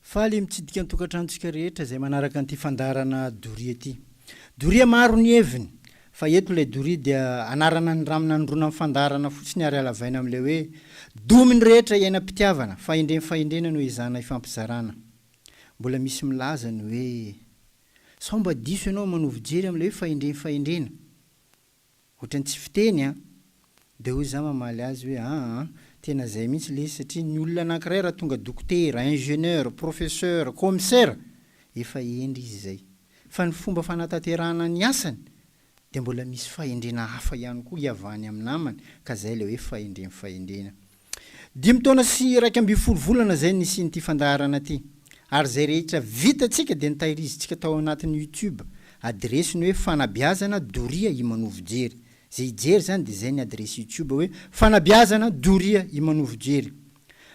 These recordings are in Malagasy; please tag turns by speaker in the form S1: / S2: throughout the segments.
S1: Faly mitsidika ny tokantranontsika rehetra izay manaraka an'ity fandaharana doria ity. Doria maro ny heviny, fa eto ilay doria dia anarana nindramina nirona amin'ny fandaharana fotsiny ary halavaina amin'ilay hoe domy ny rehetra iainam-pitiavana, fahendreny fahendrena no ezahana ifampizarana. Mbola misy milaza ny hoe sao mba diso ianao manovo jery amin'ilay hoe fahendreny fahendrena. Ohatran'ny tsy fiteny an! Dia hoy za mamaly azy hoe aa, tena zay mihitsy le izy satria ny olona anankiray raha tonga dokotera, ingénieur, professeur, commissaire, efa hendry izy izay. Fa ny fomba fanatanterahana ny asany dia mbola misy fahendrena hafa ihany koa iavahany amin'ny namany ka zay ilay hoe fahendreny fahendrena. Dimy taona sy 11 volana izay nisian'ity fandaharana ity. Ary izay rehetra vitantsika dia notahirizintsika tao anatin'ny YouTube. Adiresy ny hoe Fanabeazana Doria Imanovojery. Izay hijery izany dia izay ny adiresy YouTube hoe Fanabeazana Doria Imanovojery.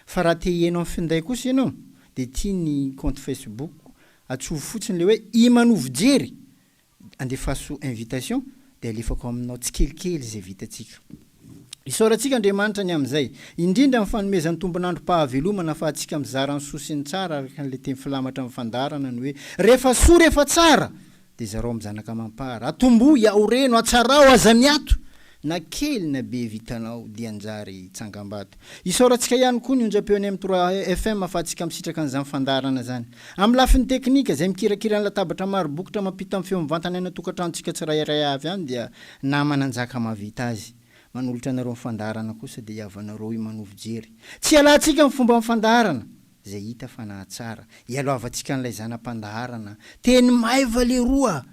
S1: Fa raha te hiheno amin'ny finday kosa ianao dia ity ny compte Facebook, antsovo fotsiny ilay hoe Imanovojery Andefaso invitation dia alefako aminao tsikelikely izay vitantsika. Isaorantsika Andriamanitra ny amin'izay, indrindra amin'ny fanomezany tombon'androm-pahavelomana ahafahantsika mizara ny soa sy ny tsara araka an'ilay teny filamatra amin'ny fandaharana ny hoe rehefa soa rehefa tsara dia zarao amin'ny zanaka amam-para, atombohy, aoreno, atsarao, aza miato na kely na be vitanao dia anjary tsangambato. Isaorantsika ihany koa ny onjam-peon'ny M trois FM ahafahantsika misitraka an'izany fandaharana izany. Amin'ny lafiny teknika, izay mikirakira ny latabatra maro bokotra mampita ny feo mivantana any an-tokantranontsika tsirairay avy any dia namana Njaka mahavita azy. Manolotra anareo ny fandaharana kosa dia hiavanareo i Manovo Jery. Tsy hialantsika ny fomban'ny fandaharana, izay hita fa nahatsara. Hialohavantsika an'ilay zana-pandaharana. Teny maiva leroa!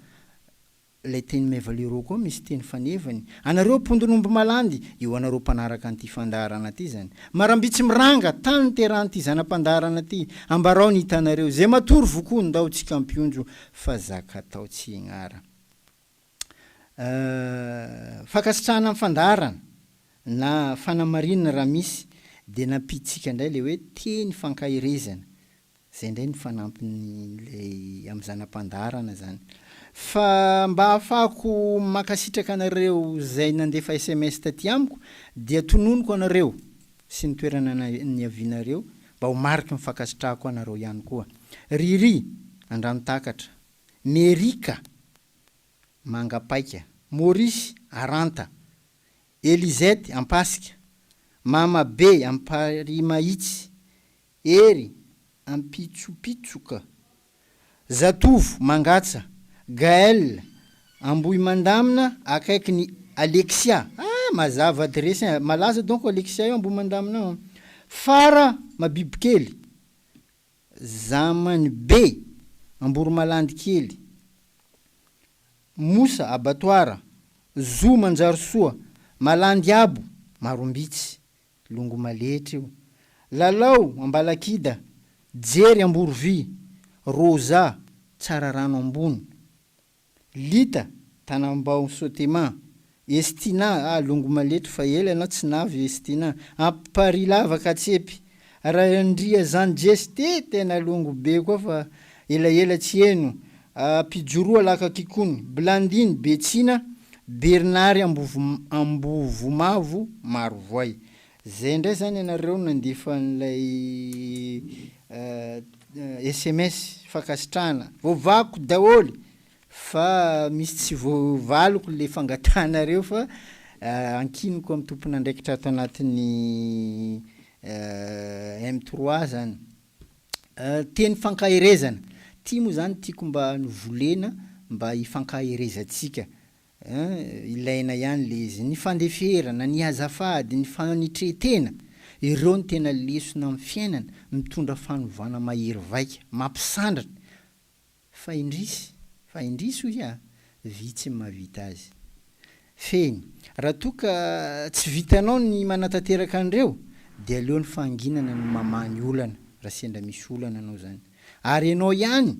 S1: Ilay teny meva leroa koa misy teny fanevany. Anareo mpondron'omby malandy, eo anareo mpanaraka an'ity fandaharana ity izany. Marambitsy miranga, tany niterahan'ity zana-pandaharana ity. Ambarao ny hitanareo. Izay matory vokoa, ndao tsika ampionjo fa zaka atao tsy hignara. Euh, fankasitrahana ny fandaharana na fanamarinana raha misy dia nampiditsika indray ilay hoe teny fankaherezana. Zay indray no fanampin'ilay amin'ny zana-pandaharana zany. Fa mba ahafahako mankasitraka anareo zay nandefa sms taty amiko dia tononiko anareo sy ny toerana niavianareo mba ho mariky ny fankasitrahako anareo ihany koa. Riri, Andranotakatra, Merika, Mangapaika, Maurice, Aranta, Elisette, Ampasika, Mama Be, Amparimahitsy, Hery, Ampitsopitsoka, Zatovo, Mangatsa, Gaël, Ambohimandamina akaikin'i Alexia, ah mazava adiresy an, malaza donc Alexia io Ambohimandamina ao an, Fara, Mabibikely, Zamany be, Amboromalandy kely, Mosa, Abattoir, Zo, Manjarisoa, Malandy abo, Marombitsy. Longo maletra io. Lalao, Ambalakida, Jery Amborovy, Rosa, Tsararano ambony, Lita, Tanambao Sotema, Estina, ah longo maletro fa ela ianao tsy navy Estina, Amparilavaka Katsepy, Randria zany Jeste tena longo be koa fa elaela tsy heno, Ampijoroa Lakakikony, Blandine Betsina, Bernard Ambovomavo Marovoay. Zay indray zany ianareo nandefa an'ilay sms fankasitrahana. Voavakiko daholo fa misy tsy voavaliko le fangatahanareo fa ankiniko amin'ny tompon'andraikitra ato anatin'ny M trois zany. Teny fankaherezana, ty moa zany tiako mba novolena mba hifankaherezantsika eh, ilaina ihany le izy, ny fandeferana, ny azafady, ny fanetren-tena, ireo no tena lesona amin'ny fiainana, mitondra fanovana mahery vaika, mampisandratra, Fa indrisy, fa indrisy hoy aho, vitsy ny mahavita azy. Fehiny, raha toa ka tsy vitanao ny manatanteraka an'ireo dia aleo ny fahanginana no mamaha ny olana raha sendra misy olana anao izany. Ary ianao ihany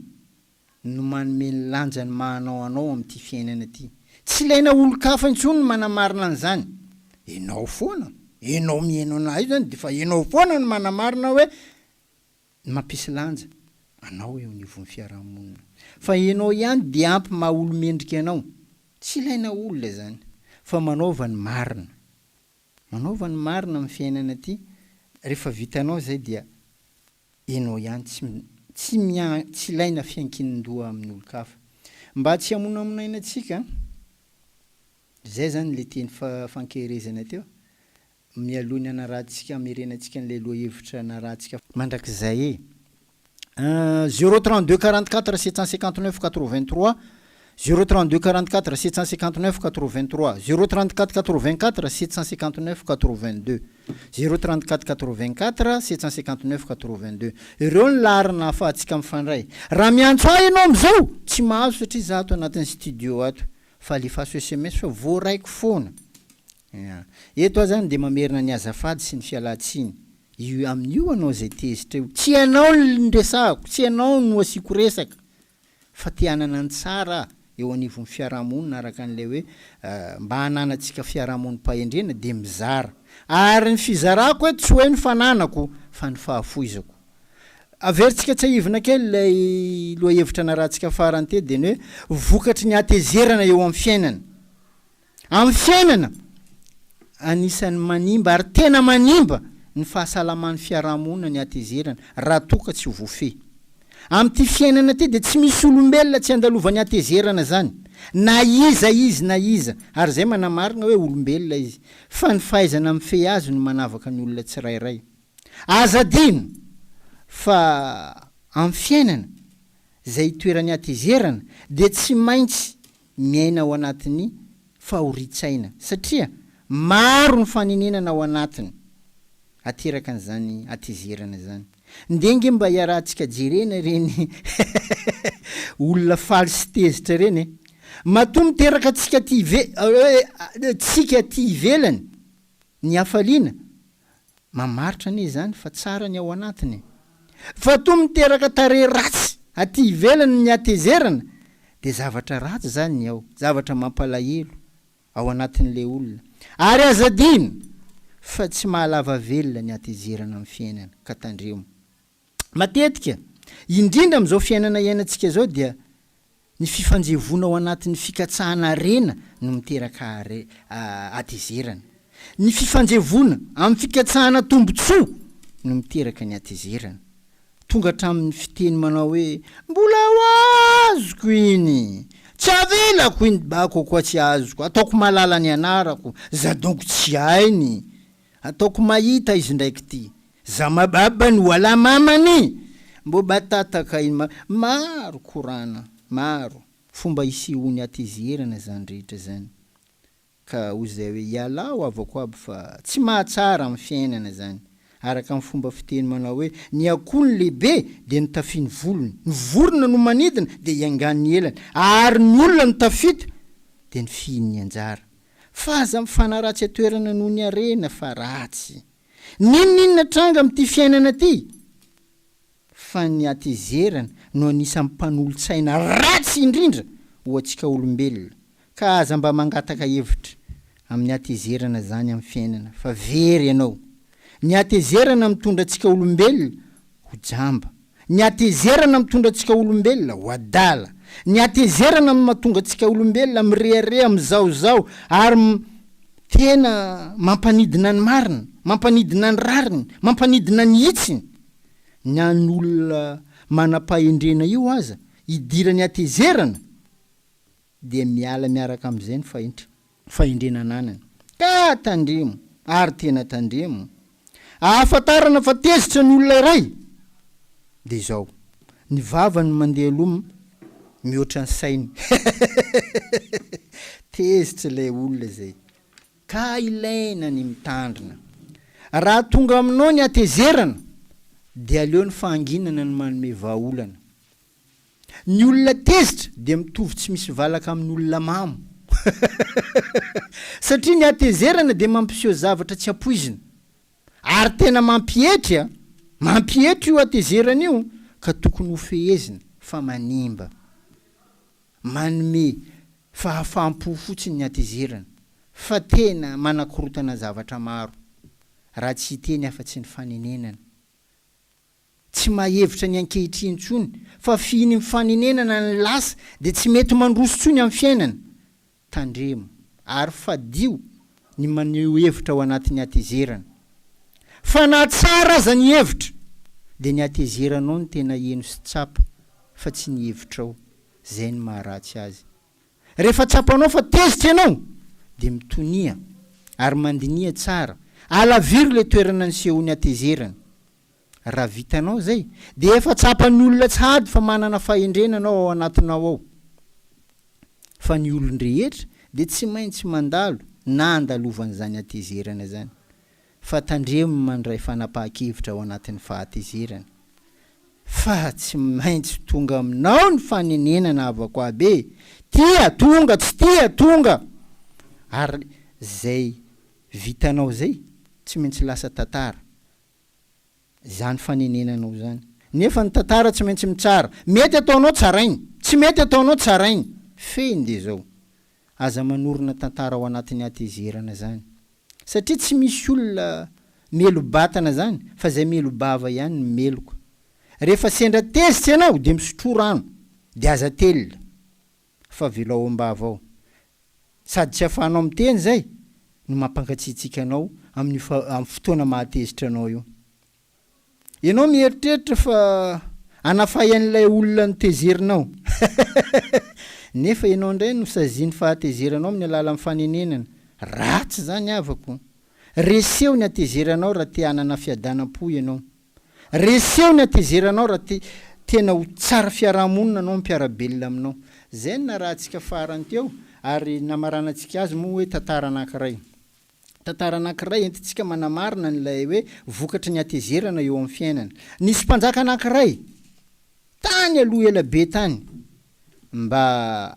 S1: no manome ny lanjan'ny maha anao anao amin'ity fiainana ity. Tsy ilaina olon-kafa intsony ny manamarina an'izany. Ianao foana, ianao mihaino anah io izany dia efa ianao foana no manamarina hoe ny mampisy lanja anao eo anivon'ny fiarahamonina. Fa ianao ihany dia ampy maha olo-mendrika anao. Tsy ilaina olona izany. Fa manaova ny marina. Manaova ny marina amin'ny fiainana ity, rehefa vitanao izay dia ianao ihany tsy. Tsy mia, tsy ilaina fiankinan-doha amin'olon-kafa. Mba tsy hamonamonaina antsika, izay izany ilay teny fa, fankeherezana teo, mialoha ny hanarahantsika, hamerenantsika an'ilay lohahevitra narahantsika mandrakizay e. Zéro 32 44 759 83, zéro 32 44 759 83, zéro 34 84 759 82, zéro 34 84 759 82. Ireo ny laharana ahafahantsika mifandray. Raha miantso ahy ianao amin'izao, tsy mahazo satria za ato anatin'ny studio ato. Fa alefaso sms fa voaraiko foana. Ya. Eto aho zany dia mamerina ny azafady sy ny fialan-tsiny. Io amin'io anao izay tezitra io. Tsy ianao no resahako, tsy ianao no asiako resaka. Fa te hanana ny tsara aho eo anivon'ny fiarahamonina araka an'ilay hoe mba hananantsika fiarahamonim-pahendrena dia mizara. Ary ny fizarako eto tsy hoe ny fananako fa ny fahafoizako. Averintsika tsiahivina kely ilay lohahevitra narahantsika farany teto dia ny hoe vokatry ny hatezerana eo amin'ny fiainana. Amin'ny fiainana, anisan'ny manimba ary tena manimba ny fahasalaman'ny fiarahamonina ny hatezerana raha toa ka tsy ho voafehy. Amin'ity fiainana ity dia tsy misy olombelona tsy andalovan'ny hatezerana izany, na iza izy na iza, ary izay manamarina hoe olombelona izy, fa ny fahaizana mifehy azy no manavaka ny olona tsirairay. Aza adino fa amin'ny fiainana, izay itoeran'ny hatezerana dia tsy maintsy miaina ao anatin'ny fahorian-tsaina satria maro ny fanenenana ao anatiny ateraka an'izany hatezerana izany. Ndeha nge mba iarahantsika jerena ireny olona faly sy tezitra ireny e! Matoa miteraka antsika aty ive tsika aty ivelany ny hafaliana Mamaritra anie izany fa tsara ny ao anatiny e! Fa toa miteraka tarehy ratsy aty ivelany ny hatezerana dia zavatra ratsy izany ny ao, zavatra mampalahelo ao anatin'ilay olona. Ary aza adino fa tsy mahalava velona ny hatezerana amin'ny fiainana ka tandremo. Matetika, indrindra amin'izao fiainana iainantsika izao dia ny fifanjevoana ao anatin'ny fikatsahana harena no miteraka hatezerana. Ny fifanjevoana amin'ny fikatsahana tombontsoa no miteraka ny hatezerana. Tonga hatramin'ny fiteny manao hoe mbola ho azoko iny! Tsy avelako iny bako koa tsy azoko, ataoko malala ny anarako, za donko tsy hainy! Ataoko mahita izy ndraiky ty. Za mababany wala mamany! Mbô batataka iny ma maro korana maro fomba isehoany hatezerana zany rehetra zany ka hoy zay hoe ialao havako aby fa tsy mahatsara am fiainana zany araka ny fomba fiteny manao hoe ny akoho ny lehibe de nitafiany volony ny vorona no manidina de iangany ny elany ary ny olona no tafita de ny fihiny ny anjara Fa aza mifanaratsy an-toerana noho ny harena fa ratsy. N'inon'inona tranga amin'ity fiainana ity, fa ny hatezerana no anisan'ny mpanolotsaina ratsy indrindra ho antsika olombelona. Ka aza mba mangataka hevitra amin'ny hatezerana zany amin'ny fiainana fa very ianao. Ny hatezerana mitondra antsika olombelona ho jamba. Ny hatezerana mitondra antsika olombelona ho adala. Ny hatezerana no mahatonga antsika olombelona mirehareha, mizahozaho ary tena mampanidina ny marina, mampanidina ny rariny, mampanidina ny hitsiny. Ny an'olona manam-pahendrena io aza idiran'ny hatezerana dia miala miaraka amin'izay ny fahendrena ananany. Ka tandremo, ary tena tandremo. Ahafantarana fa tezitra ny olona iray, dia izao, ny vavany mandeha aloha mihoatra ny sainy. Tezitra ilay olona izay. Ka ilaina ny mitandrina. Raha tonga aminao ny hatezerana, dia aleo ny fahanginana no manome vahaolana. Ny olona tezitra dia mitovy tsy misy valaka amin'ny olona mamo. Satria ny hatezerana dia mampiseho zavatra tsy ampoizina. Ary tena mampietry a! Mampietry io hatezerana io ka tokony hofehezina fa manimba. Manome fahafaham-po fotsiny ny hatezerana fa tena manakorotana zavatra maro. Raha tsy hiteny afa-tsy ny fanenenana. Tsy mahevitra ny ankehitriny intsony fa fihiny mifanenenana ny lasa dia tsy mety mandroso intsony amin'ny fiainana. Tandremo ary fadio ny maneho hevitra ao anatin'ny hatezerana. Fa na tsara aza ny hevitra. dia ny hatezeranao no tena heno sy tsapa fa tsy ny hevitrao. Zay no maharatsy azy. Rehefa tsapanao fa tezitra ianao dia mitonia ary mandiniha tsara, alaviro ilay toerana nisehoan'ny hatezerana. Raha vitanao izay dia efa tsapan'ny olona tsahady fa manana fahendrena ianao ao anatinao ao. Fa ny olon-drehetra dia tsy maintsy mandalo na andalovan'izany hatezerana izany. Fa tandremo ny mandray fanapahan-kevitra ao anatin'ny fahatezerana. Fa tsy maintsy tonga aminao ny fanenenana havako aby e! Tia, tonga, tsy tia, tonga! Ary zay vitanao zay tsy maintsy lasa tantara. Izany fanenenanao izany. Nefa ny tantara tsy maintsy mitsara. Mety ataonao tsarainy. Tsy mety ataonao tsarainy. Fehiny dia izao. Aza manorina tantara ao anatin'ny hatezerana izany. Satria tsy misy olona melo-batana izany fa izay melo-bava ihany no meloka. Rehefa sendra tezitra ianao dia misotroa rano dia aza telina fa avelao ao am-bava ao. Sady tsy afahanao miteny izay no mampangatsiatsiaka anao amin'io amin'ny fotoana mahatezitra anao io. Ianao mieritreritra fa hanafay an'ilay olona notezerinao. Nefa ianao indray no sazian'ny fahatezeranao amin'ny alalan'ny fanenenana. Ratsy izany havako. Reseo ny hatezeranao raha te hanana fiadanam-po ianao. Reseo ny hatezeranao raha te tena ho tsara fiarahamonina anao mpiara-belona aminao. Izay no narahantsika farany teo ary namaranantsika azy moa hoe tantara anankiray. Tantara anankiray entintsika manamarina an'ilay hoe vokatry ny hatezerana eo amin'ny fiainana. Nisy mpanjaka anankiray tany aloha ela be tany mba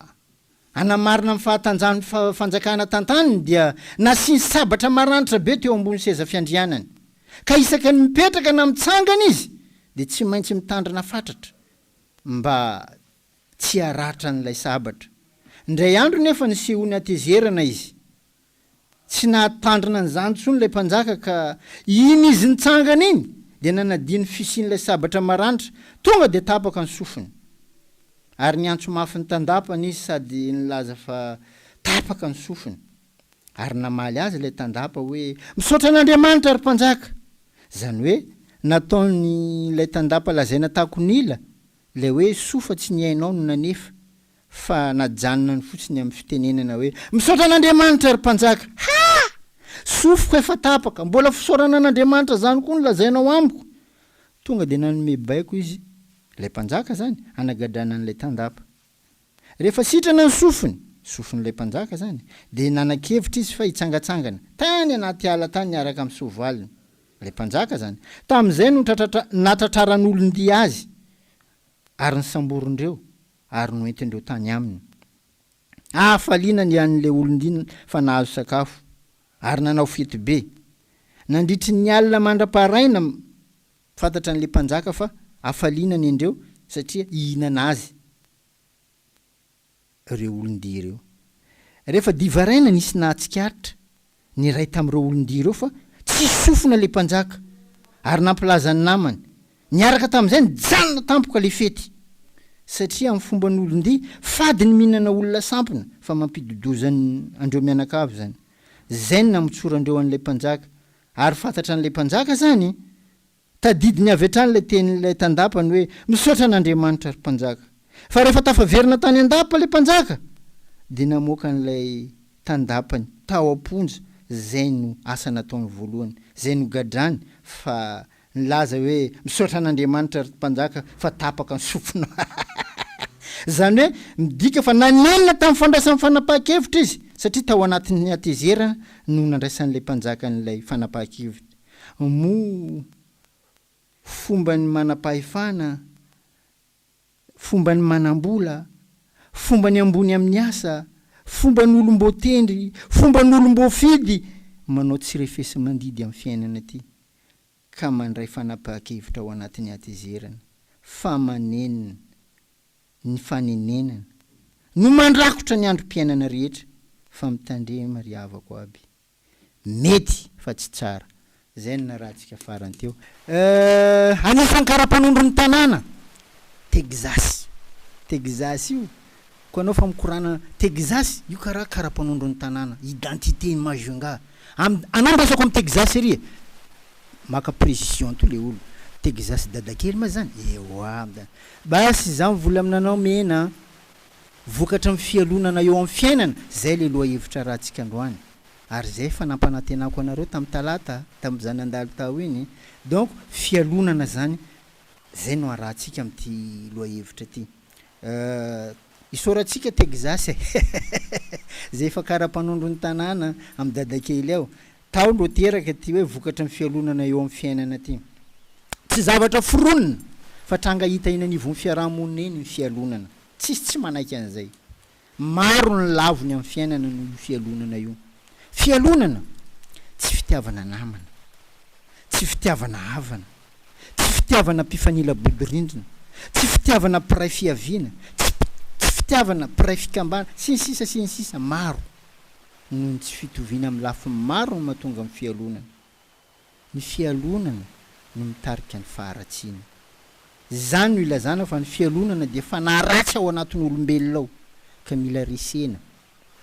S1: hanamarina ny fahatanjahan'ny fanjakana tantaniny dia nasiany sabatra maranitra be teo ambony seza fiandrianany. Ka isaka ny mipetraka na mitsangana izy dia tsy maintsy mitandrina fatratra mba tsy haratra an'ilay sabatra. Indray andro nefa nisehoany hatezerana izy. Tsy nahatandrina an'izany intsony ilay mpanjaka ka iny izy nitsangana iny dia nanadino ny fisian'ilay sabatra maranitra, tonga dia tapaka ny sofiny. Ary niantso mafy ny tandapany izy sady nilaza fa tapaka ny sofiny. Ary namaly azy ilay tandapa hoe, Misaotra an'Andriamanitra ry mpanjaka! Izany hoe nataon'ilay tandapa lazaina takon'ila ilay hoe soa fa tsy ny ainao no nanefa. Fa najanonany fotsiny amin'ny fitenenana hoe, Misaotra an'Andriamanitra, ry mpanjaka! Ha! Sofiko efa tapaka, mbola fisaorana an'Andriamanitra izany koa no lazainao amiko? Tonga dia nanome baiko izy, ilay mpanjaka izany, hanagadrana an'ilay tandapa. Rehefa sitrana ny sofiny, sofin'ilay mpanjaka izany, dia nanan-kevitra izy fa hitsangantsangana, tany anaty ala tany niaraka amin'ny soavaliny, ilay mpanjaka izany. Tamin'izay no tratratra, natratraran'olon-dia azy, ary nosamborin-dreo ary noentin-dreo tany aminy. Hafaliana ny an'ilay olon-dia fa nahazo sakafo, ary nanao fety be. Nandritry ny alina mandra-paraina, fantatra an'ilay mpanjaka fa hafaliana ny an-dreo satria hihinana azy ireo olon-dia ireo. Rehefa divaraina nisy nahatsikaritra ny iray tamin'ireo olon-dia ireo fa tsisy sofina ilay mpanjaka ary nampilaza ny namany. Niaraka tamin'izay nijanona tampoka ilay fety. Satria amin'ny fomban'olon-dia, fady ny mihinana olona sampona fa mampidi-doza andreo mianakavy izany. Izay no namotsoran-dreo an'ilay mpanjaka. Ary fantatra an'ilay mpanjaka izany Tadidiny avy hatrany ilay tenin'ilay tandapany hoe, Misaotra an'Andriamanitra, ry mpanjaka. Fa rehefa tafaverina tany an-dapa ilay mpanjaka, dia namoaka an'ilay tandapany tao am-ponja, izay no asa nataony voalohany, izay nogadrany fa nilaza hoe, Misaotra an'Andriamanitra, ry mpanjaka, fa tapaka ny sofinao. Izany hoe, midika fa nanenina tamin'ny fandraisany fanapahan-kevitra izy, satria tao anatin'ny hatezerana no nandraisan'ilay mpanjaka an'ilay fanapahan-kevitra. Moa fomban'ny manam-pahefana, fomban'ny manam-bola, fomban'ny ambony amin'ny asa, fomban'ny olom-boatendry, fomban'ny olom-boafidy manao tsy refesi-mandidy amin'ny fiainana ity ka mandray fanapahan-kevitra ao anatin'ny hatezerana fa manenina ny fanenenana no mandrakotra ny androm-piainana rehetra fa mitandrema ry havako aby. Mety fa tsy tsara. Zay no narahantsika farany teo. Euh, anisan'ny kara-panondron'ny tanàna, Texas. Texas io, koa anao fa mikorana Texas, io karaha kara-panondron'ny tanàna, identité Majunga. Am, anao mirasako am Texas ery e! Maka précision to le olo. Texas dadakely ma zany? Ewa. Basy za mivola aminanao mena a! Vokatry ny fialonana eo amin'ny fiainana, zay le lohahevitra arahantsika androany. Ary zay efa nampanantenako anareo tamin'ny talata, tamin'iza nandalo tao iny. Donc fialonana zany, zay no arahantsika amin'ity lohahevitra ity. Euh, isaorantsika Texas e! Zay efa kara-panondron'ny tanàna amin'i dadakely ao. Tao no teraka ity hoe vokatry ny fialonana eo amin'ny fiainana ity. Tsy zavatra foronina fa tranga hita eny anivon'ny fiaraha-monina eny ny fialonana. Tsisy tsy manaiky an'izay. Maro ny lavony amin'ny fiainana noho io fialonana io. Fialonana? Tsy fitiavana namana. Tsy fitiavana havana. Tsy fitiavana mpifanila bodirindrina. Tsy fitiavana mpiray fiaviana. Tsy tsy fitiavana mpiray fikambana. Sy ny sisa sy ny sisa Maro. Noho ny tsy fitoviana amin'ny lafiny maro no mahatonga ny fialonana. Ny fialonana no mitarika ny faharatsiana. Izany no ilazana fa ny fialonana dia fanahy ratsy ao anatin'ny olombelona ao ka mila resena,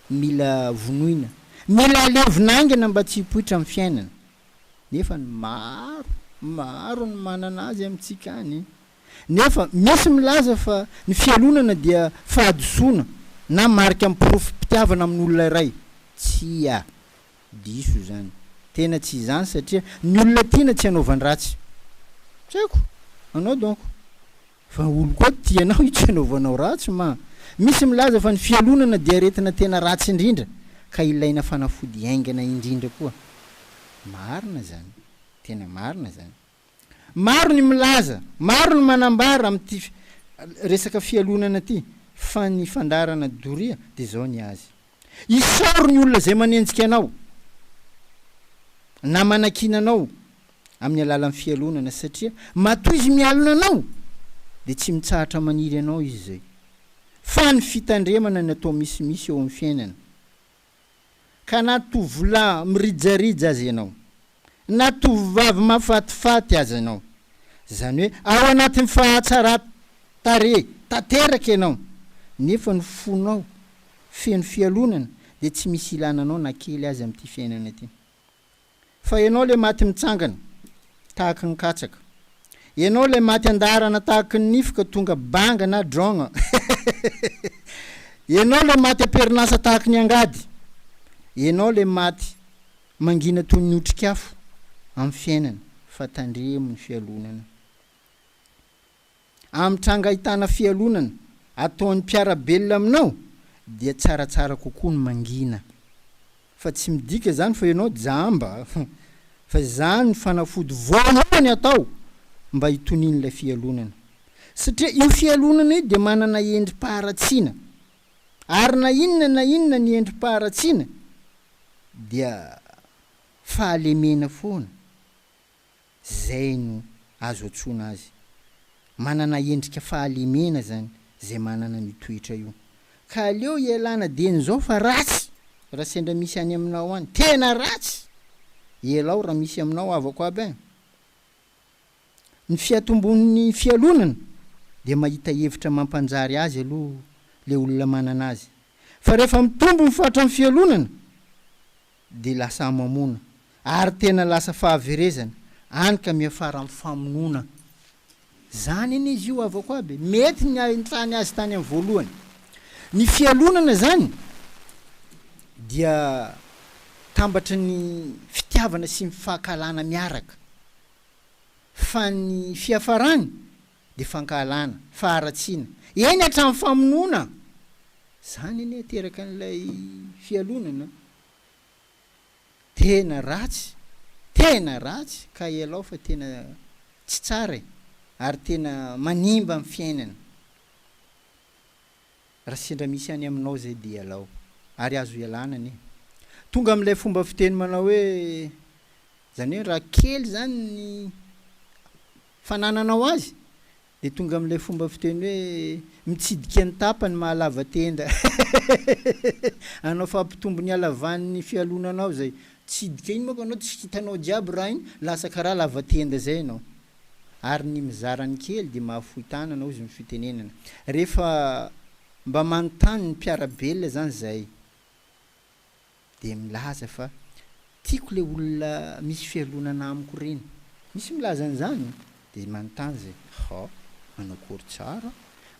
S1: mila vonoina, mila alevina haingana mba tsy hipoitra amin'ny fiainana. Nefa ny maro, maro ny manana azy amintsika any. Nefa misy milaza fa ny fialonana dia fahadisoana na marika miporofom-pitiavana amin'olona iray. Tsia. Diso izany. Tena tsy izany satria ny olona tiana tsy anaovan-dratsy. Tsy haiko. Anao donko. Fa olo koa tia anao io tsy anaovanao ratsy ma. Misy milaza fa ny fialonana dia aretina tena ratsy indrindra ka ilaina fanafody haingana indrindra koa. Marina izany. Tena marina izany. Maro ny milaza, maro ny manambara amin'ity resaka fialonana ity fa ny fandaharana doria dia izao ny azy. Isaory ny olona izay manenjika anao na manakiana anao amin'ny alalan'ny fialonana satria matoa izy mialona anao dia tsy mitsahatra maniry anao izy izay. Fa ny fitandremana ny atao misimisy eo amin'ny fiainana. Ka na tovolahy mirijarija aza ianao, na tovovavy mahafatifaty aza ianao, izany hoe ao anatin'ny fahatsaran-tarehy tanteraka ianao, nefa ny fonao feno fialonana, dia tsy misy ilana anao na kely aza amin'ity fiainana ity. Fa ianao ilay maty mitsangana tahaky ny katsaka. Ianao ilay maty an-daharana tahaky ny nify ka tonga banga na drôgna. Ianao ilay maty am-perinasa tahaky ny angady. Ianao ilay maty mangina toy ny otrik'afo amin'ny fiainana. Fa tandremo ny fialonana. Amin'ny tranga ahitana fialonana ataon'ny mpiara-belona aminao dia tsaratsara kokoa ny mangina. Fa tsy midika izany fa ianao jamba fa izany no fanafody voalohany atao mba hitonian'ilay fialonana. Satria io fialonana io dia manana endri-paharatsiana. Ary na inona na inona ny endri-paharatsiana dia fahalemena foana. Zay no azo antsoina azy. Manana endrika fahalemena zany zay manana an'io toetra io. Ka aleo ialana dieny zao fa ratsy raha sendra misy any aminao any. Tena ratsy! Ialao raha misy aminao havako aby ein. Ny fiatombon'ny fialonana dia mahita hevitra mampanjary azy aloha le olona manana azy. Fa rehefa mitombo ny fatran'ny fialonana dia lasa hamamoana ary tena lasa fahaverezana any ka miafara amin'ny famonoana. Zany anie izy io havako aby e! Mety ny nahitany azy tany amin'ny voalohany. Ny fialonana zany dia tambatry ny fitiavana sy ny fankahalana miaraka. Fa ny fiafarany dia fankahalana, faharatsiana, eny hatramin'ny famonoana! Zany anie ateraka an'ilay fialonana. Tena ratsy, tena ratsy ka ialao fa tena tsy tsara e! Ary tena manimba ny fiainana. Raha sendra misy any aminao izay dia ialao. Ary azo ialana anie. Tonga amin'ilay fomba fiteny manao hoe, izany hoe raha kely izany ny fanananao azy Dia tonga amin'ilay fomba fiteny hoe mitsidika ny tapany mahalava tenda. Anao fampitombo ny halavan'ny fialonanao izay. Tsidika iny manko anao tsy hitanao jiaby raha iny, lasa karaha lava tenda izay ianao. Ary ny mizara ny kely dia mahafoy tanana hozy ny fitenenana. Rehefa mba manontany ny mpiara-belona izany izahay dia milaza fa tiako ilay olona misy fialonana amiko ireny. Misy milaza an'izany. Dia manontany zay, ha, manao akory tsara?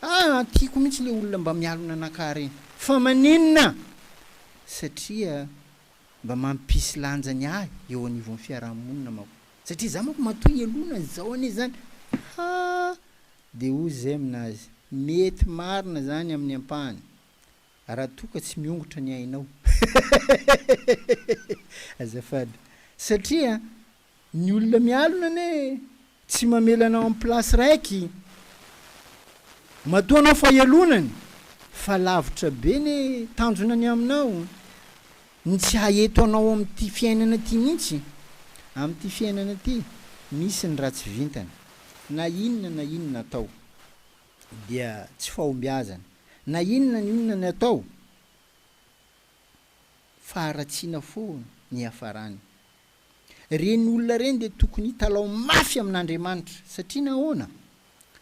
S1: Ah, tiako mihitsy le olona mba mialona anakahy reny. Fa maninona? Satria mba mampisy lanjany ahy eo anivon'ny fiarahamonina manko. Satria za manko matoa ialona zao anie zany. Ha! Dia hoy zay aminazy, mety marina zany amin'ny ampahany, raha toa ka tsy miongotra ny ainao. Azafady. Satria Ny olona mialona anie tsy mamela anao am place raiky matoa anao fa ialonany fa lavitra be ne tanjona ny aminao ny tsy haheto anao amty fiainana ty mintsy amty fiainana ty misy ny ratsy vintana na inona na inona atao dia tsy fahombiazana na inona na inona ny atao faharatsiana foana ny hiafarany Ireny olona ireny dia tokony hitalaho mafy amin'Andriamanitra. Satria nahoana?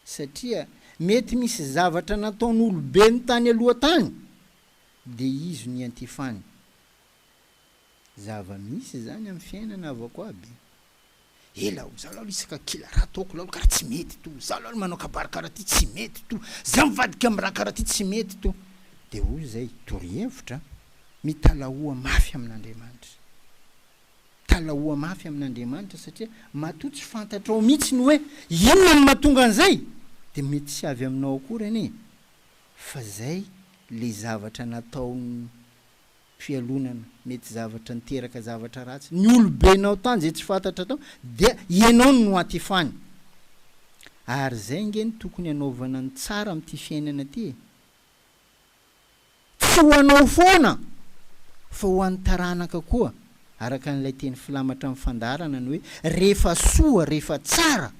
S1: Satria mety misy zavatra nataon'olobeny tany aloha tany dia izy no iantifany. Zava-misy izany amin'ny fiainana havako aby. Ela o, za lalo isaka kila raha ataoko lalo karaha tsy mety to, za lalo manao kabary karaha ty tsy mety to, za mivadika amin'ny raha karaha ty tsy mety to. Dia hoy izay, torohevitra, mitalahoa mafy amin'Andriamanitra. Talahoa mafy amin'Andriamanitra satria matoa tsy fantatrao mihitsy ny hoe inona no mahatonga an'izay dia mety tsy avy aminao akory anie fa zay le zavatra nataon'ny fialonana, mety zavatra niteraka zavatra ratsy, ny olobenao tany zay tsy fantatra tao dia ianao no noatifany. Ary zay nge no tokony hanaovana ny tsara amin'ity fiainana ity e. Tsy ho anao foana fa ho an'ny taranaka koa, araka an'ilay teny filamatra amin'ny fandaharana ny hoe rehefa soa, rehefa tsara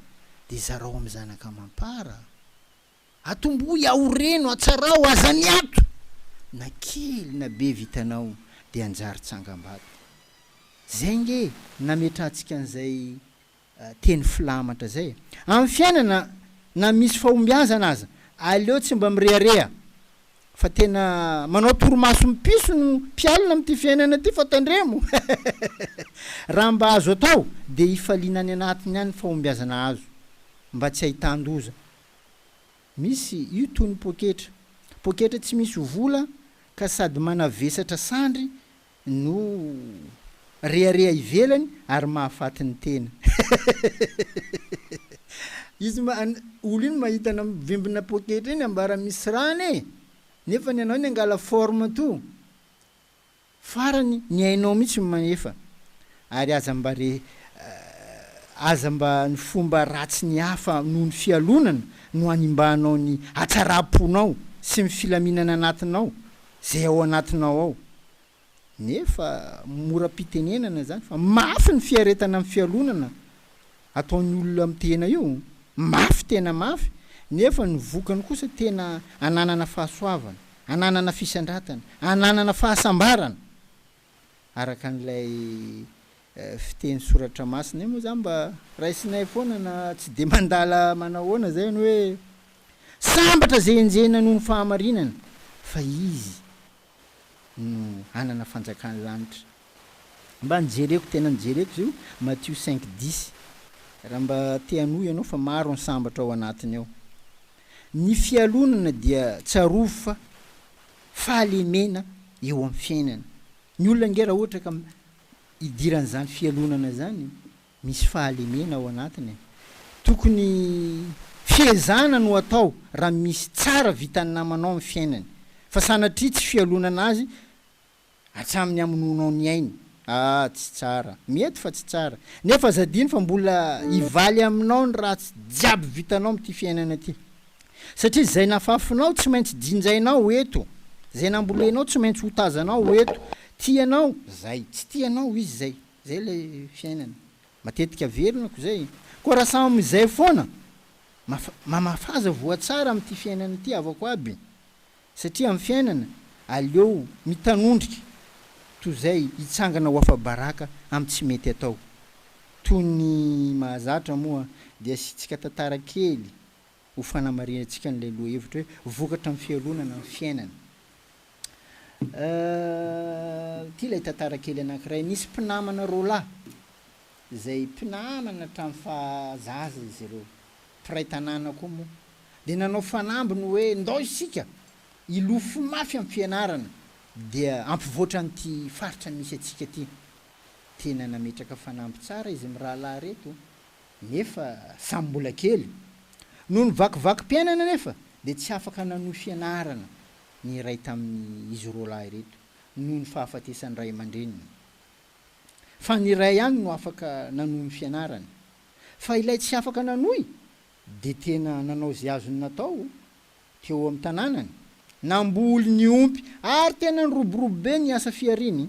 S1: dia zarao amin'ny zanaka amam-para. Atombohy, aoreno, atsarao, aza miato! Na kely na be vitanao dia hanjary tsangambato. Zay nge nametrahantsika an'izay teny filamatra zay e. Amin'ny fiainana na misy fahombiazana aza aleo tsy mba mirehareha fa tena manao torimaso mipiso no mpialona amin'ity fiainana ity fa tandremo raha mba azo atao dia hifaliana any anatiny any ny fahombiazana azo mba tsy ahitan-doza. Misy io toy ny poketra. Poketra tsy misy vola ka sady manavesatra sandry no rehareha ivelany ary mahafaty ny tena. Izy ma olo iny mahita anao mivimbina poketra iny ambara misy rano e! Nefa ny anao iny angala forme to. Farany ny ainao mihitsy no manefa ary aza mba re aza mba ny fomba ratsy ny hafa noho ny fialonana no hanimbanao ny hatsaram-ponao sy ny filaminana anatinao zay ao anatinao ao nefa mora am-pitenenana zany fa mafy ny fiaretana amin'ny fialonana ataon'ny olona amin'ny tena io, mafy tena mafy, nefa ny vokany kosa tena ananana fahasoavana, ananana fisandratana, ananana fahasambarana, araka an'ilay fiteny soratra masina io moa zany mba raisinay foana na tsy dia mandala manahoana zay ny hoe sambatra zay enjehina noho ny fahamarinana fa izy no hanana fanjakan'ny lanitra. Mba nijereko tena nijereko izy io, Matio cinq dix. Raha mba te hanohy ianao fa maro ny sambatra ao anatiny ao. Ny fialonana dia tsarovy fa fahalemena eo amin'ny fiainana. Ny olona ange raha ohatra ka idiran'izany fialonana izany, Misy fahalemena ao anatiny e. Tokony fiezahana no atao raha misy tsara vitan'ny namanao amin'ny fiainany. Fa sanatria tsy fialonana azy hatramin'ny hamonoanao ny ainy. Ah tsy tsara. Mety fa tsy tsara. Nefa aza adino fa mbola hivaly aminao ny ratsy jiaby vitanao amin'ity fiainana ity. Satria izay nafafinao tsy maintsy jinjainao eto. Izay nambolenao tsy maintsy hotazanao eto. Tianao zay, tsy tianao izy zay. Zay ilay fiainana. Matetika averinako izay. Koa raha samy izay foana, mamafaza voa tsara amin'ity fiainana ity havako aby. Satria amin'ny fiainana, aleo mitanondrika toy izay hitsangana ho afa-baraka amin'ny tsy mety atao. Toy ny mahazatra moa dia asiantsika tantara kely ho fanamarihantsika an'ilay lohahevitra hoe vokatra amin'ny fialonana ny fiainana. Ity ilay tantara kely anankiray. Nisy mpinamana roalahy, izay mpinamana hatramin'ny fahazaza izy ireo. mpiray tanàna koa moa, dia nanao fanamby ny hoe ndao isika hilofo mafy amin'ny fianarana dia hampivoatra an'ity faritra misy antsika ity. Tena nametraka fanamby tsara izy mirahalahy ireto nefa samy mbola kely. Noho ny vakivakim-piainana anefa dia tsy afaka nanohy fianarana ny iray tamin'izy roalahy ireto noho ny fahafatesan'ny ray aman-dreniny. Fa ny iray ihany no afaka nanohy ny fianarany. Fa ilay tsy afaka nanohy dia tena nanao izay azony natao teo amin'ny tanànany. Namboly, niompy ary tena niroborobo be ny asa fihariany.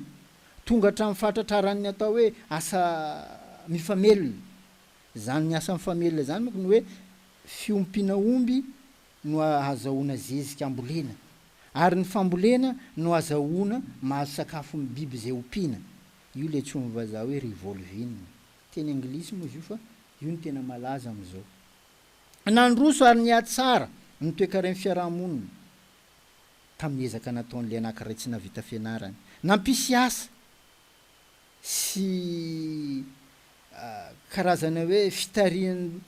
S1: Tonga hatramin'ny fahatratraran'ny atao hoe asa mifamelona. Izany asa mifamelona izany manko ny hoe fiompiana omby no ahazahoana zezika ambolena ary ny fambolena no azahoana mahazo sakafo amin'ny biby izay ompiana. Io ilay antsoin'ny vazaha hoe revolving. Teny anglisy moa izy io fa io no tena malaza amin'izao. Nandroso ary nihatsara ny toekaren'ny fiarahamonina tamin'ny ezaka nataon'ilay anankiray tsy nahavita fianarana. Nampisy asa sy karazana hoe fitarihan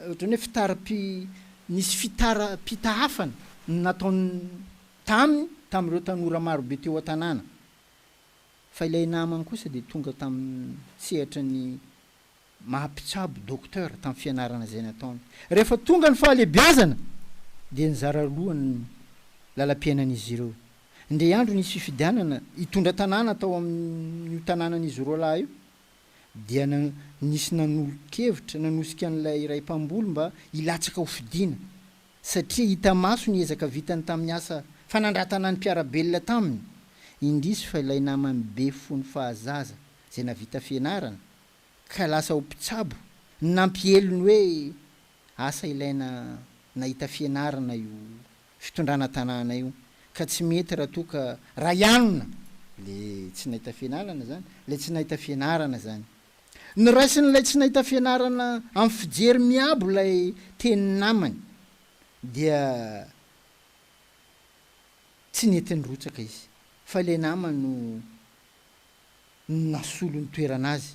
S1: ohatran'ny hoe fitari-pi nisy fitara-pitahafana no nataony taminy tamin'ireo tanora marobe teo an-tanàna. Fa ilay namany kosa dia tonga tamin'ny sehatra ny maha mpitsabo, docteur, tamin'ny fianarana izay nataony. Rehefa tonga ny fahalehibiazana dia nizara roa ny lalam-piainan'izy ireo. Indray andro nisy fifidianana hitondra tanàna tao amin'io tanànan'izy roalahy io dia nisy nanolo-kevitra nanosika an'ilay iray mpamboly mba hilatsaka ho fidiana satria hita maso ny ezaka vitany tamin'ny asa fanandratana ny mpiara-belona taminy. Indrisy fa ilay namany be fony fahazaza izay nahavita fianarana ka lasa ho mpitsabo no nampiely ny hoe asa ilaina nahita fianarana io fitondrana tanàna io ka tsy mety raha toa ka raha le tsy nahita fianarana zany le tsy nahita fianarana zany. Noraisin'ilay tsy nahita fianarana amin'ny fijery miabo ilay tenin'ny namany dia tsy nety nirotsaka izy fa ilay namany no nasolo ny toerana azy.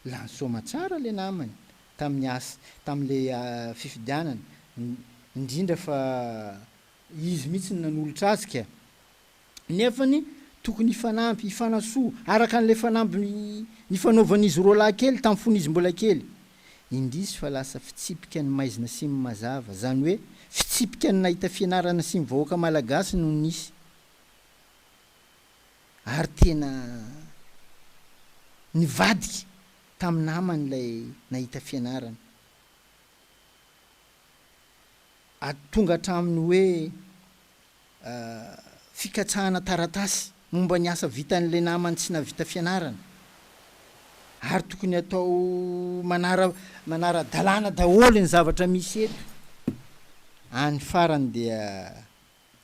S1: Lany soamatsara ilay namany tamin'ny asa, tamin'ilay fifidianana, indrindra fa izy mihitsy no nanolotra azy ka. Nefany tokony hifanampy, hifanasoa, araka an'ilay fanamby nifanaovan'izy roalahy kely tamin'ny fony izy mbola kely. Indrisy fa lasa fitsipika ny maizina sy ny mazava, izany hoe fitsipika ny nahita fianarana sy ny vahoaka malagasy no nisy. Ary tena nivadika tamin'ny namany ilay nahita fianarana. Ary tonga hatramin'ny hoe fikatsahana taratasy momba ny asa vitan'ilay namany tsy nahavita fianarana. Ary tokony atao manara manara-dalàna daholo ny zavatra misy eto. Any farany dia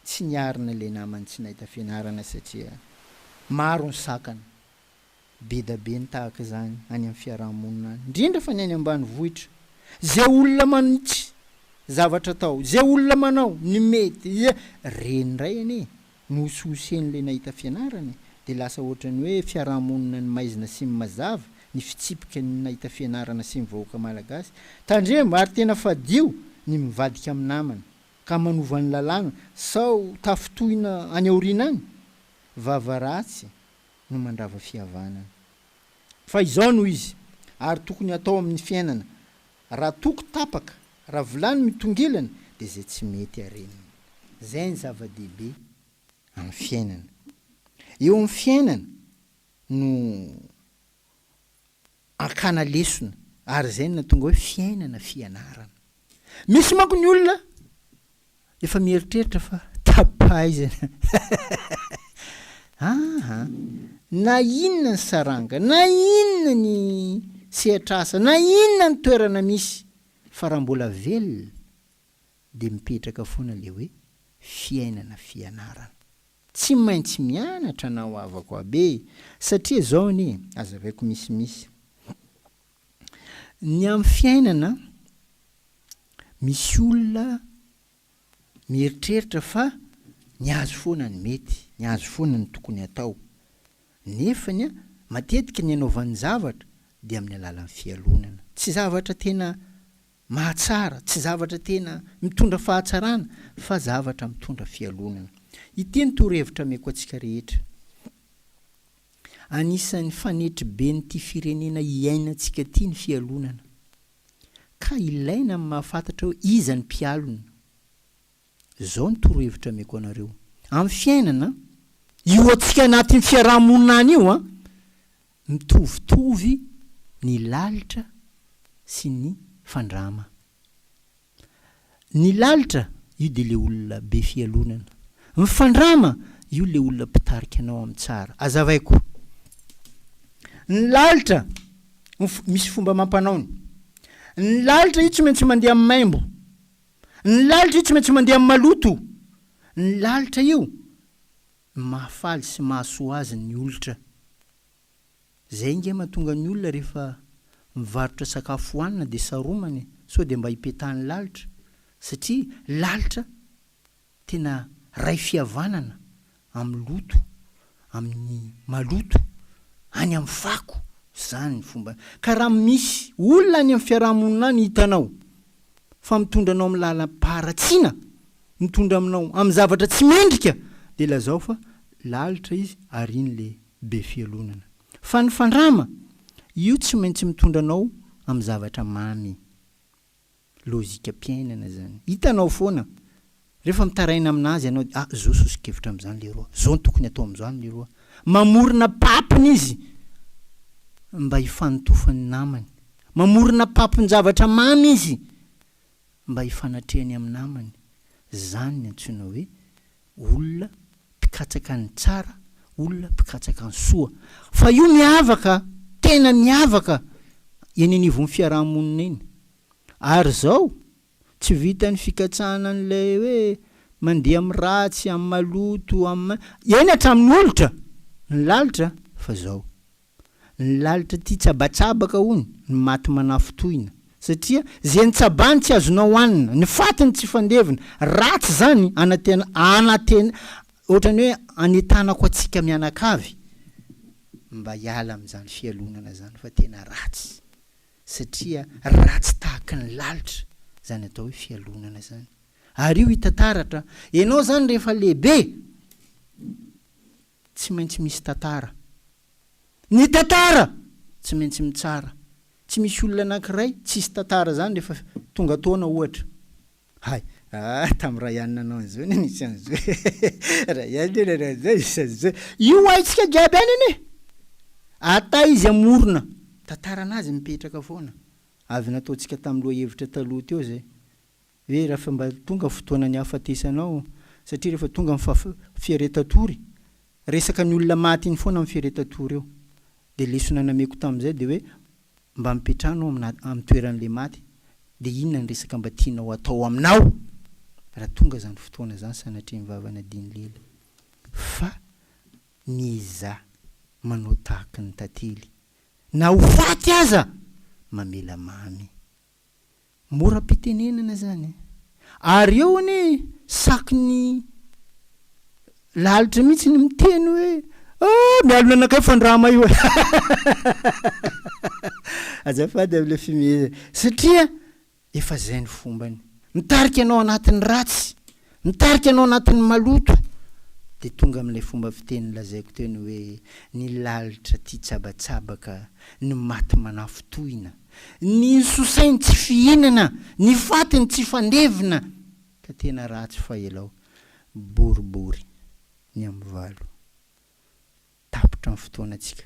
S1: Tsy niarina ilay namany tsy nahita fianarana satria maro ny sakana, be da be ny tahaka izany any amin'ny fiaraha-monina any, indrindra fa ny any ambanivohitra. Izay olona manitsy zavatra atao, izay olona manao ny mety, izay, reny indray anie no hosihosen'ilay nahita fianarana e, dia lasa ohatran'ny hoe fiaraha-monina ny maizina sy ny mazava ny fitsipika ny nahita fianarana sy ny vahoaka malagasy. Tandremo ary tena fadio ny mivadika amin'ny namana. Ka manova ny lalàna sao tafintohina any aoriana any? Vava ratsy no mandrava fihavanana. Fa izao no izy, ary tokony hatao amin'ny fiainana, raha toko tapaka, raha vilany mitongilana, dia izay tsy mety arenina. Izay ny zava-dehibe amin'ny fiainana. Eo amin'ny fiainana no hakana lesona ary izay no nahatonga hoe fiainana fianarana. Misy manko ny olona efa mieritreritra fa tapaizana aa na inona ny saranga, na inona ny sehatr'asa, na inona ny toerana misy fa raha mbola velona dia mipetraka foana le hoe fiainana fianarana. Tsy maintsy mianatra anao havako aby e! Satria zao anie, azavaiko misimisy. Ny amin'ny fiainana, misy olona mieritreritra fa ny azy foana no mety, ny azy foana no tokony atao. Nefany an, matetika ny anaovany zavatra dia amin'ny alalan'ny fialonana. Tsy zavatra tena. mahatsara, tsy zavatra tena mitondra fahatsarana fa zavatra mitondra fialonana. Ity ny torohevitra ameko antsika rehetra. Anisan'ny fanetriben'ity firenena iainantsika ity ny fialonana. Ka ilaina ny mahafantatra hoe iza ny mpialona. Izao ny torohevitra ameko anareo. Amin'ny fiainana, io antsika anatin'ny fiaraha-monina any io an, mitovitovy ny lalitra sy ny fandrama. Ny lalitra, io dia le olona be fialonana. Ny fandrama, io le olona mpitarika anao amin'ny tsara. Azavaiko. Ny lalitra, misy fomba amam-panaony. Ny lalitra io tsy maintsy mandeha amin'ny maimbo. Ny lalitra io tsy maintsy mandeha amin'ny maloto. Ny lalitra io, mahafaly sy mahasoa azy ny olitra. Zay nge mahatonga ny olona rehefa mivarotra sakafo hohanina dia saromana e, sao dia mba ipetahan'ny lalitra, satria lalitra tena ray fihavanana amin'ny loto, amin'ny maloto, any amin'ny fako, zany ny fomba, ka raha misy olona any amin'ny fiaraha-monina any hitanao fa mitondra anao amin'ny lalam-paharatsiana, mitondra aminao amin'ny zavatra tsy mendrika dia lazao fa lalitra izy ary iny le be fialonana. Fa ny fandrama, io tsy maintsy mitondra anao amin'ny zavatra mamy. Lozikam-piainana izany. Hitanao foana, rehefa mitaraina aminazy ianao dia, ah, zao soso-kevitra amin'izany leroa, zao no tokony atao amin'izany leroa. Mamorona papiny izy mba hifanotofany namany. Mamorona papin-javatra mamy izy mba hifanatrehany amin'ny namany. Izany ny antsoina hoe olona mpikatsaka ny tsara, olona mpikatsaka ny soa. Fa io miavaka, tena miavaka eny anivon'ny fiaraha-monina eny. Ary izao, tsy vitan'ny fikatsahana an'ilay hoe mandeha amin'ny ratsy, amin'ny maloto, amin'ny, eny hatramin'ny olitra, ny lalitra, fa izao. Ny lalitra tia tsabatsabaka hono ny maty manafintohina satria ze nitsabany tsy azonao hanina, ny fatiny tsy fandevina, ratsy zany anatena anaten ohatrany hoe anetanako antsika mianakavy mba hiala amin'izany fialonana zany fa tena ratsy satria ratsy tahaky ny lalitra zany atao hoe fialonana zany ary io hita taratra enao zany rehefa lehibe Tsy maintsy misy tantara. Ny tantara! Tsy maintsy mitsara. Tsy misy olona anankiray tsisy tantara zany rehefa tonga taona ohatra. Hay! Ah, tamin'i Rayan nanao an'izao anie nisy an'izao e! Rayan anie nanao an'izao nisy an'izao. Io haintsika jiaby any anie! Ata izy hamorona. Tantaran'azy mipetraka foana. Avy nataontsika tamin'ny lohahevitra taloha teo zay. Hoe raha mba tonga fotoana ny hahafatesanao, satria rehefa tonga ny fiaretan-tory, resaka ny olona maty iny foana amin'ny fiaretan-tory eo. Dia lesona nameko tamin'izay dia hoe mba mipetraha anao amina amin'ny toeran'ilay maty, dia inona ny resaka mba tianao hatao aminao raha tonga izany fotoana izany sanatria ny vava nadiny lela. Fa miezaha manao tahaky ny tantely, na ho faty aza mamela mamy. Mora am-pitenenana zany e! Ary eo anie saky ny lalitra mihitsy ny miteny hoe ah mialona anakay fandrama io e! Azafady amle fimehezana satria efa zay ny fombany. Mitarika anao anatin'ny ratsy, mitarika anao anatin'ny maloto, dia tonga amin'ilay fomba fiteny lazaiko teo ny hoe ny lalitra tia tsabatsabaka, ny maty manafintohina. Ny sosainy tsy fihinana, ny fatiny tsy fandevina, ka tena ratsy fa elao boribory ny amin'ny valo. Tapitra ny fotoanantsika.